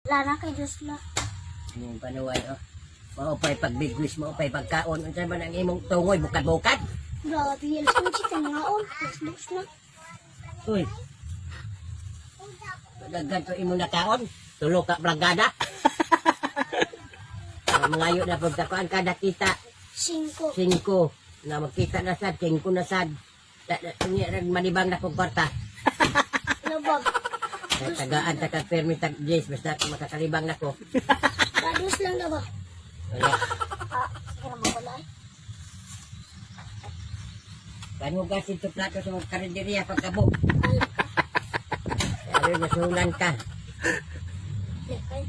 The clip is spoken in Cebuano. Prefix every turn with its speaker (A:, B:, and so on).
A: Wala na kay Diyos na.
B: Imong panuway, oh. Mao pa'y pagbigwis, mao pa'y pagkaon. Unsa man ang imong tungoy, bukad-bukad.
A: Grabe, alas 11 ka mga on. Alas 2 na.
B: Uy. Daghan to imong nakaon. Tulo ka plagada. Mangayo na pagkakuan kada kita.
A: 5.
B: 5 na magkita na sad, 5 na sad. Unya rin manibang na kong kwarta.
A: Labag.
B: Tagaan ta kag permi tag 10 basta makakalibang na ko.
A: Kados lang na ba?
B: Wala.
A: Ah, sige na mawala eh.
B: Panugasin to plato sa mga karinderya pagkabo. Ano, nasulan ka.
A: Lekay.